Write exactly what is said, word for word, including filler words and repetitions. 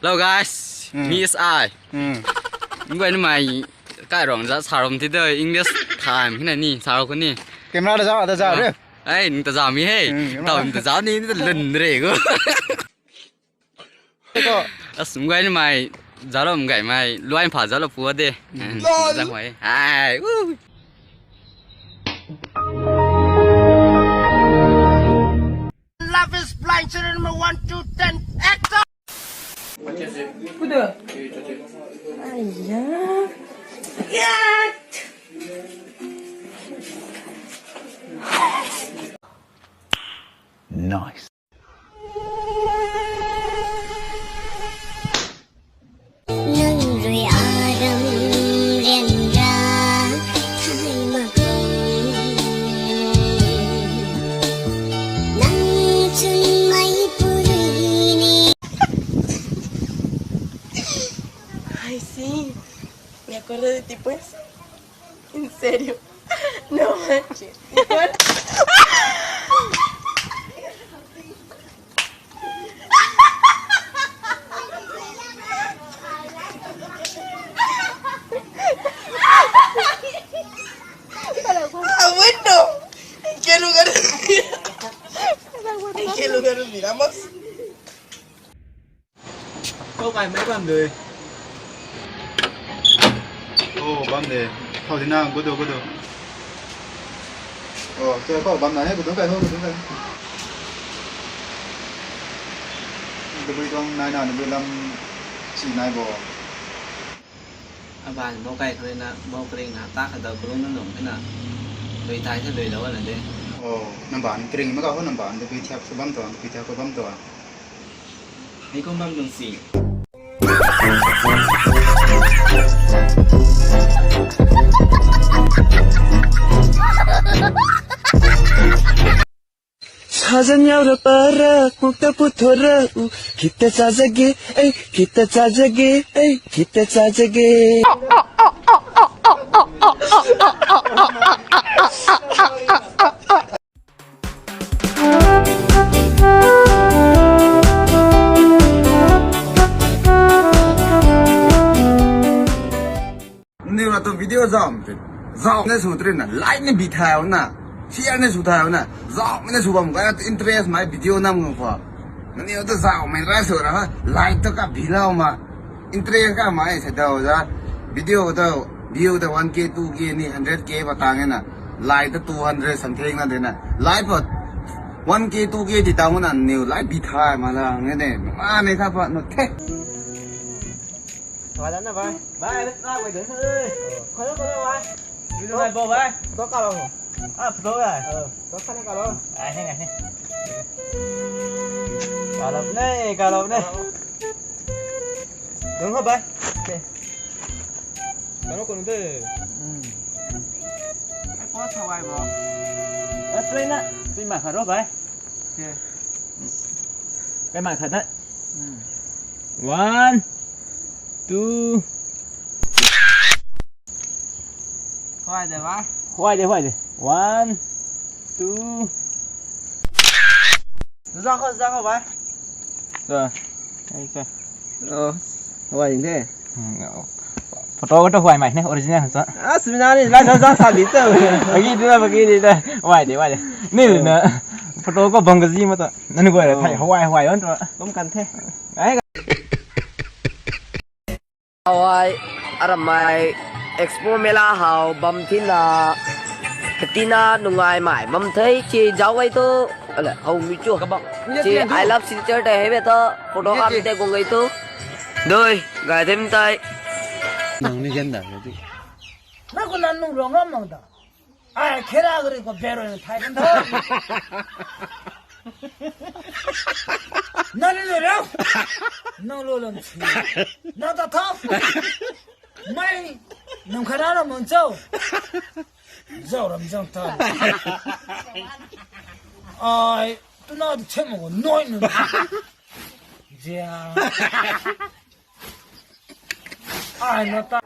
Hello guys, Hmm. me is I. Hmm. Mgay ni mai kai rong za sarom ti de English time hina ni saro ko ni. Camera da za, da za re. Ai, ning ta za mi he. Hmm, camera. Tau ning ta za ni, ni ta lun re ko. Ko. As mgay ni mai za lo mgay mai luai pha za lo pu de. Hmm. Lol. Za mai. Ai. Woo. Love is blind, children number one, two, ten, action! Kuda? Aiya. Nice. Nang rui aram rian ra thai mak e. Nang chun mai puri ni. Ai si, me acordo de ti pues. En serio. No manches. Ah, bueno. ¿En qué lugar? ¿En qué lugar miramos? Kau kai mei bam de. Oh, bam de. Thau di na, gudu, gudu. Oh, so kau bam na he, gudu kai ho, gudu kai. Gudu tuang nai na, gudu lam si nai bo. Aban bo kai khalei na, bo kring na, ta kha dau kulung na nung na. Lui tai the lui lo na de. Oh, namban kring ma ka ho namban, gudu thiak ko bam to, gudu thiak ko bam to. Hei kum bam nung si. Sajan yau ra para, mukta puthora u, kita chajage, ei, kita chajage, ei, kita chajage. Niw na tu video zam te. Zau ne sw tre na, like ne bi thau na, share ne sw thau na, zau ne sw bam ka interest mai video nam ngam khwa. Niw tu zau mai ra sw ra, like tu ka bi lau ma. Interest ka mai se dau za. Video tu view tu one K, two K ni hundred K ba tang na. Like tu two hundred something na de na. Like pa one K, two K di tang na niw like bi thai ma la nge ne. Ma ne kha pa no the. Thua dan na bai. Bai, bai, bai, bai, bai. Khoi lo, khoi lo, bai. Video nai bo, bai. Photo ka lo. Ah, photo bai. Photo ka na ka lo. Ai, hei, hei. Ka lo ne, ka lo ne. Dong ho, bai. Okay. Ka lo ko de. Hmm. Ko thawai bo. Ah, play na. Play ma kha ro, bai. Okay. Kai mai khat na. Hmm. One, two. Huay de, bai. Huay de, huay de. One, two. Zang khou, zang khou, bai. Sa. Ai sa. Oh, huay de. Hmm, oh. Photo ko tu huay mai ne, original sa. Ah, sumina ni, lai zang zang sa di tu. Bagi di na, bagi di na. Huay de, huay de. Ni na. Photo ko bang ka zi ma ta. Nanu guay rui thei huay huay on tu. Kum kan the. Ai. Huay, aram mai, Expo Mela hau bam thina, katina nungai mai bam thei chi zau ai tu. Ale, hau mi chu. Chi, I love Silchar te hei be ta, photo kam te kung gai tu. Doi, gai them tai. Nang ni gen da di. Na ko nan nung rong ram mang da. Ai, khera gari ko bero na thai kan tho. Nani lo rau. Nang lo lam si. Na ta tho. Mai. Nang khara na mun chau. Zau ram zau ta. Ai, tu na tu chem ko noi nu. Zia. Ai, na ta.